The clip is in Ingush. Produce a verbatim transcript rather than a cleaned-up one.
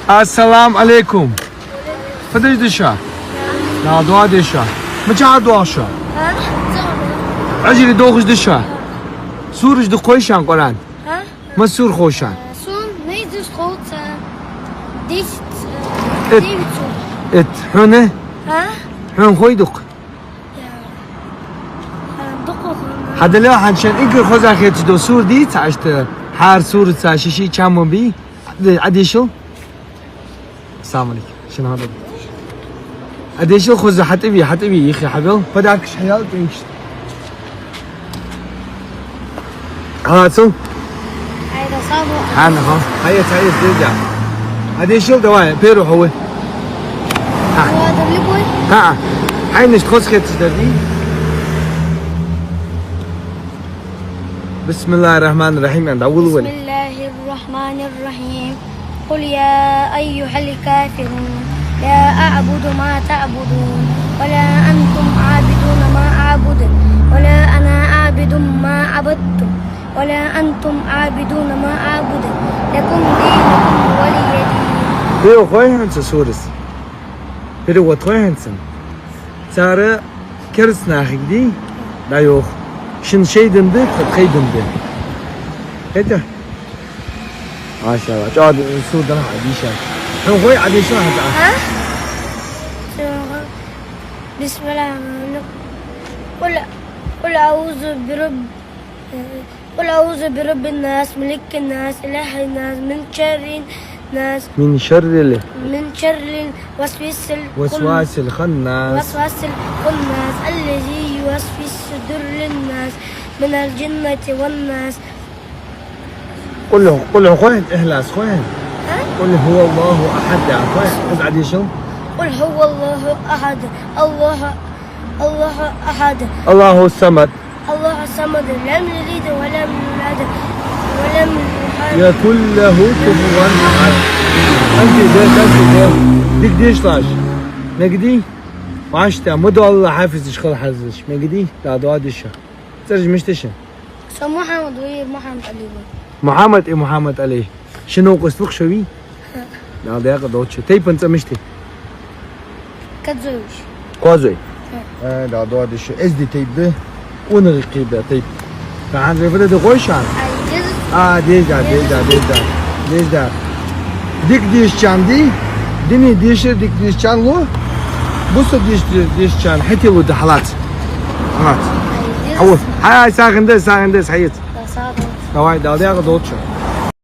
Ассаламу Ӏалайкум. Фу деш да шо? Дала доагӀа дий шо. Мичахьара доагӀа шо? Ӏажаре доагӀаш да шо? Сураш дукха хой шоана Къуръан? Масса сура хов шоана? Сона наизусть хов цхьа десять, э, девять сур. Итт. Хьона? А? Хьона хой дукха? Я. Э, дукха хов. Хьадале, хьона шоана эггара хоза хеташ дола сура дийца, иштта хӀара сураца ший-ший чам бий. Ӏадешал. Ассаламу Ӏалайкум. Шун хьадал. Ӏадешал, хоза хьатӀаве, хьатӀаве, юххе хьабел. Подаркаш хьаял, тӀуьнкаш. Хьалацал? Айда, сабу. Хьана, хьо. Хьаэц, хьаэц, деза. Ӏадешал, давай, первый хьо ва. Хьа. Ладно, любой. Хьа. Хьайна иштта хоза хеташ дар дий? بسم الله الرحمن الرحيم. أنت أول ولي. بسم الله الرحمن الرحيم. قل يا أيها الكافرون، لا أعبد ما تعبدون، ولا أنتم عابدون ما أعبد، ولا أنا عابد ما عبدتم، ولا أنتم عابدون ما أعبد، لكم دينكم ولي دين. Перевод хой хьона цу сурас? Перевод хой хьона цун? Цар кераста нахага дий дӀайоах. Шун шоай дин да, тха тхоай дин да. Хетий? Машалла. ЧӀоагӀа сура да хьа дийша. Хьона хой Ӏадешал хьа? А? بسم الله الرحمن الرحيم. قل، قل أعوذ برب، قل أعوذ برب الناس، ملك الناس، إله الناس، من شر الناس. من شر ال- من شر الوسواس ال- وسواس الخناس. وسواس الخناس، الذي يوسوس في صدور الناس، من الجنة والناس. قل، قل هو خون، إخلاص خون. ها؟ قل هو الله أحد، خون. خذ عدي شو؟ قل هو الله أحد، الله، الله أحد. الله الصمد. الله الصمد، لم يلد ولم يولد، ولم يح- يكن له كفوا أحد. أنت ده، أنت ده. ديك ديش لاش. نقدي؟ واشتا، مدو الله حافظ إشخال حافظش. نقدي؟ لا، دعاء ديشا. ترجمة مشتشن. Со Мухьаммад ва, Мухьаммад-Ӏаьла ва. Мухьаммад и Мухьаммад-Ӏаьла. Ши новкъост вахаш вий? Дала даькъала долда шо. Тайпан цӀи мишта я? Кадзоевич. Козой? Хм. Э, Дала доагӀа дийша. Эздий тайпа да. УнагӀий кхы да тайпа. Тахан вай фу дергда хой шоана? А, деза. А, деза, деза, деза. Деза. Дика дешачарна де, дина дешар дика дешачарна лу, бусалба дешар дика дешачарна хӀаьта лу да хьалаца. Хьалаца. Хьо, хьай, хьай, сагӀийна да, сагӀийна да, хьаэца. Давай, Дала даькъала долда шо.